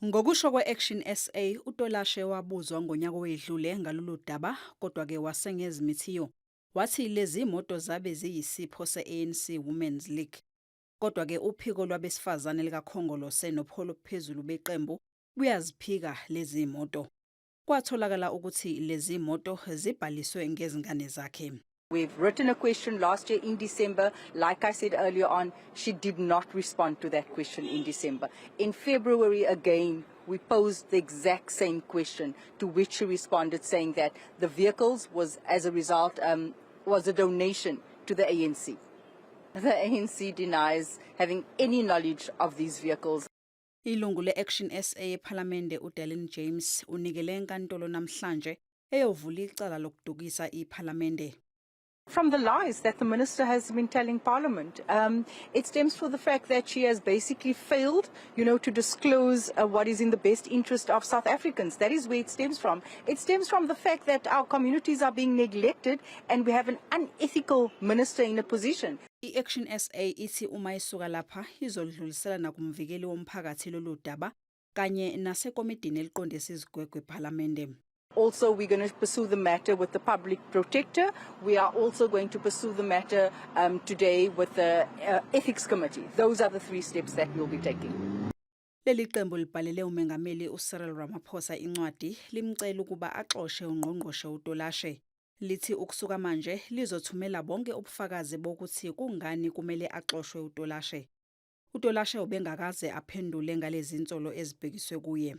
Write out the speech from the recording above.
Ngokusho kwe-Action SA, uTolashe wabuzwa ngonyaka owedlule ngalolu daba, kodwa-ke wasengezimithiyo wathi lezi moto zabe ziyisipho se-ANC Women's League. Kodwa-ke uphiko lwabesifazane likaKhongolose nobuholi obuphezulu beqembu buyaziphika lezi moto. Kwatholakala ukuthi lezi moto zibhaliswe ngezingane zakhe. We've written a question last year in December. Like I said earlier on, she did not respond to that question in December. In February, again, we posed the exact same question, to which she responded saying that the vehicles was, as a result, was a donation to the ANC. The ANC denies having any knowledge of these vehicles. Ilungu le-Action SA ePhalamende uDelin James unikele enkantolo namhlanje eyovula icala lokudukisa iPhalamende. From the lies that the minister has been telling Parliament. It stems from the fact that she has basically failed to disclose what is in the best interest of South Africans. That is where it stems from. It stems from the fact that our communities are being neglected and we have an unethical minister in a position. I-Action SA ithi uma isuka lapha izodlulisela nakumvikeli womphakathi lolu daba kanye nasekomidini eliqondisa izigwegwe ePhalamende. Also, we're going to pursue the matter with the public protector. We are also going to pursue the matter today with the ethics committee. Those are the three steps that we'll be taking. Leli qembu libhalele uMengameli uCyril Ramaphosa incwadi limcela ukuba axoshe ungqongqoshe uTolashe. Lithi ukusuka manje lizothumela bonke ubufakazi bokuthi kungani kumele axoshwe uTolashe. UTolashe ubengakaze aphendule ngalezi nsolo ezibhekiswe kuye.